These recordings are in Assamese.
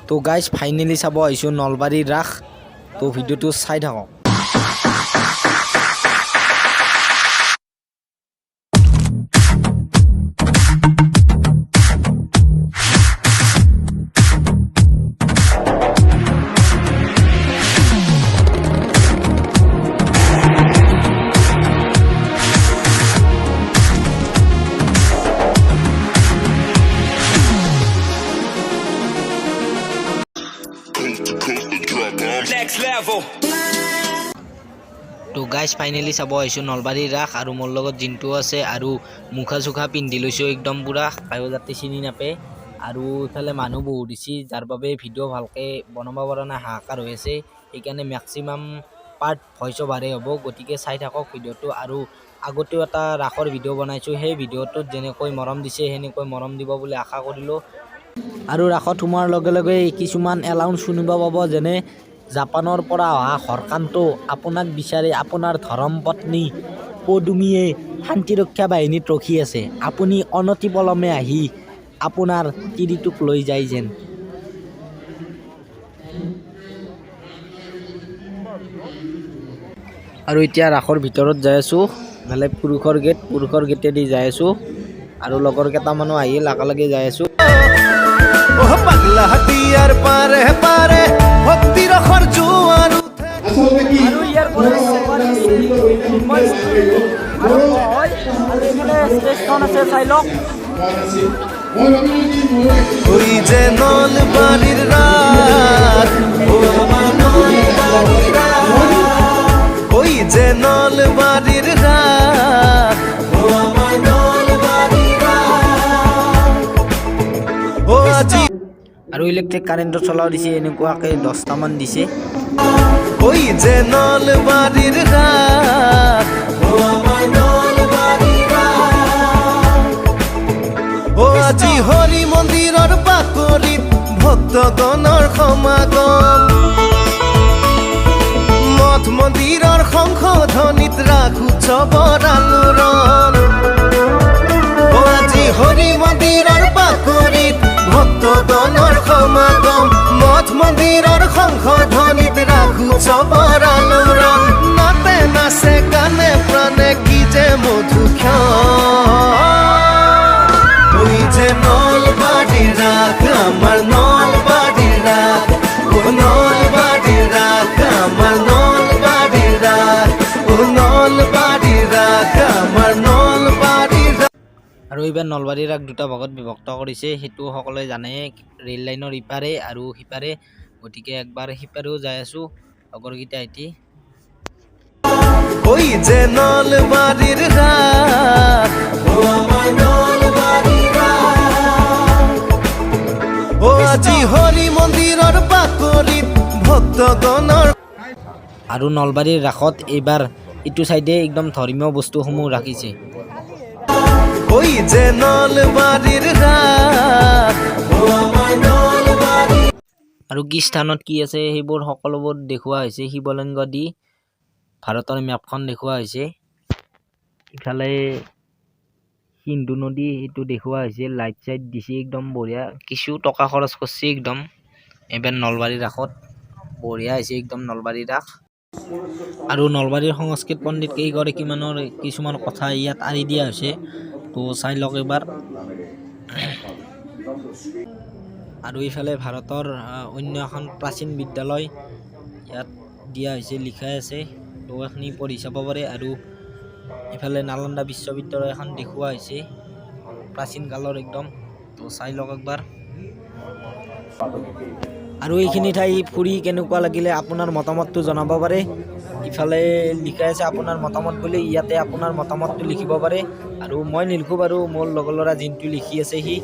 তো গাইজ, ফাইনেলি চাব আহিছোঁ নলবাৰীৰ ৰাস। তো ভিডিঅ'টো চাই থাকক। Coast to coast to drop bombs. Next level. তো গাইজ, ফাইনেলি চাব আহিছোঁ নলবাৰীৰ ৰাস আৰু মোৰ লগত জিন্তু আছে আৰু মুখা চুখা পিন্ধি লৈছোঁ একদম পূৰা, কায়ো যাতে চিনি নাপায়। আৰু ইফালে মানুহ বহুত দিছি, যাৰ বাবে ভিডিঅ' ভালকৈ বনাব পৰা নাই, হাহাকাৰ হৈ আছে। সেইকাৰণে মেক্সিমাম পাৰ্ট ভইচ অভাৰেই হ'ব, গতিকে চাই থাকক ভিডিঅ'টো। আৰু আগতেও এটা ৰাসৰ ভিডিঅ' বনাইছোঁ, সেই ভিডিঅ'টোত যেনেকৈ মৰম দিছে সেনেকৈ মৰম দিব বুলি আশা কৰিলোঁ। আৰু ৰাসত সোমোৱাৰ লগে লগে কিছুমান এলাউন্স শুনিব পাব, যেনে জাপানৰ পৰা অহা হৰকান্ত আপোনাক বিচাৰি আপোনাৰ ধৰম পত্নী পদুমীয়ে শান্তিৰক্ষা বাহিনীত ৰখি আছে, আপুনি অনতিপলমে আহি আপোনাৰ তিৰিটোক লৈ যায় যেন। আৰু এতিয়া ৰাসৰ ভিতৰত যাই আছোঁ। ইফালে পুৰুষৰ গেট, পুৰুষৰ গেটেদি যাই আছোঁ আৰু লগৰ কেইটামানো আহিল, একেলগে যাই আছোঁ। ও পাগলা হাতিয়াৰ পাৰে পাৰে ভক্তি ৰসৰ জোৱাৰ উঠে। আৰু ইয়াৰ পৰা আৰম্ভ হয় আৰু এইফালে ষ্টেজখন আছে, চাই লওক। ওই যে নলবাৰীৰ ৰাস, ও আমাৰ নলবাৰীৰ ৰাস, ওই যে নলবাৰীৰ ৰাস, ও আমাৰ নলবাৰীৰ ৰাস, ও আজি আৰু ইলেক্ট্ৰিক কাৰেণ্টত চলাও দিছে, এনেকুৱাকৈ 10টামান দিছে। ওই যে নলবাৰীৰ ৰাস, ও আমাৰ নলবাৰীৰ ৰাস, ও আজি হৰি মন্দিৰৰ বাকৰিত ভক্তগণৰ সমাগম, মঠ মন্দিৰৰ শংখধ্বনিত ৰাস উৎসৱৰ আলোড়ন। ও আজি হৰি মন্দিৰৰ বাকৰিত ভক্তগণৰ সমাগম, মঠ মন্দিৰৰ শংখধ্বনিত ৰাস উৎসৱৰ আলোড়ন। নাতে নাচে গানে প্ৰাণে কি যে মধু ক্ষণ, ওই যে নলবাৰীৰ ৰাস, আমাৰ নলবাৰীৰ ৰাস, ও নলবাৰীৰ ৰাস, আমাৰ নলবাৰীৰ ৰাস, ও নলবাৰীৰ ৰাস, আমাৰ নলবাৰীৰ ৰাস। আৰু এইবাৰ নলবাৰীৰ ৰাস দুটা ভাগত বিভক্ত কৰিছে, সেইটো সকলোৱে জানে, ৰেল লাইনৰ ইপাৰে আৰু সিপাৰে। গতিকে একবাৰ সিপাৰেও যাই আছোঁ লগৰকেইটা এটি। ওই যে নলবাৰীৰ ৰাস, ও আমাৰ নলবাৰীৰ ৰাস, ও আজি হৰি মন্দিৰৰ বাকৰিত ভক্তগণৰ আৰু নলবাৰীৰ ৰাসত এইবাৰ ইটো চাইডে একদম ধৰ্মীয় বস্তুসমূহ ৰাখিছে। ওই যে নলবাৰীৰ ৰাস, ও আমাৰ নলবাৰীৰ আৰু কি স্থানত কি আছে সেইবোৰ সকলোবোৰ দেখুওৱা হৈছে। শিৱলিংগ দি ভাৰতৰ মেপখন দেখুওৱা হৈছে। ইফালে সিন্ধু নদী, সেইটো দেখুওৱা হৈছে। লাইট চাইট দিছে একদম বঢ়িয়া। কিছু টকা খৰচ কৰিছে একদম এইবাৰ নলবাৰীৰ ৰাসত। বঢ়িয়া হৈছে একদম নলবাৰীৰ ৰাস। আৰু নলবাৰীৰ সংস্কৃত পণ্ডিত কেইগৰাকীমানৰ কিছুমান কথা ইয়াত আঁৰি দিয়া হৈছে, তো চাই লওক এবাৰ। আৰু ইফালে ভাৰতৰ অন্য এখন প্ৰাচীন বিদ্যালয় ইয়াত দিয়া হৈছে, লিখাই আছে, তো এইখিনি পঢ়ি চাব পাৰে। আৰু ইফালে নালন্দা বিশ্ববিদ্যালয় এখন দেখুওৱা হৈছে, প্ৰাচীন কালৰ একদম, তো চাই লওক একবাৰ। আৰু এইখিনি ঠাই ফুৰি কেনেকুৱা লাগিলে আপোনাৰ মতামতটো জনাব পাৰে। ইফালে লিখাই আছে আপোনাৰ মতামত বুলি, ইয়াতে আপোনাৰ মতামতটো লিখিব পাৰে। আৰু মই নিলিখোঁ বাৰু, মোৰ লগৰ ল'ৰা জিন্তু লিখি আছে সি।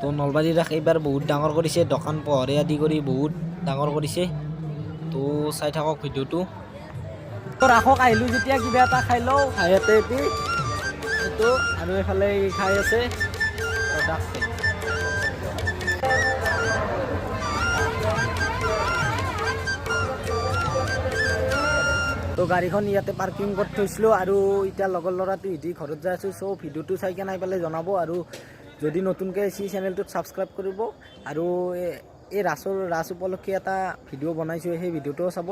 তো নলবাৰীৰ ৰাস এইবাৰ বহুত ডাঙৰ কৰিছে, দোকান পোহাৰে আদি কৰি বহুত ডাঙৰ কৰিছে। তো চাই থাকক ভিডিঅ'টো। তো ৰাসক আহিলোঁ যেতিয়া কিবা এটা খাই লওঁ ইয়াতে এটি এইটো। আৰু এইফালে ই খাই আছে। তো ডাকছে। তো গাড়ীখন ইয়াতে পাৰ্কিং কৰি থৈছিলোঁ আৰু এতিয়া লগৰ ল'ৰাটো ইদি ঘৰত যাই আছোঁ। চ' ভিডিঅ'টো চাই কেনে পেলাই জনাব আৰু যদি নতুনকৈ আহিছে চেনেলটোত ছাবস্ক্ৰাইব কৰিব আৰু এই ৰাস উপলক্ষে এটা ভিডিঅ' বনাইছোঁ, সেই ভিডিঅ'টোও চাব।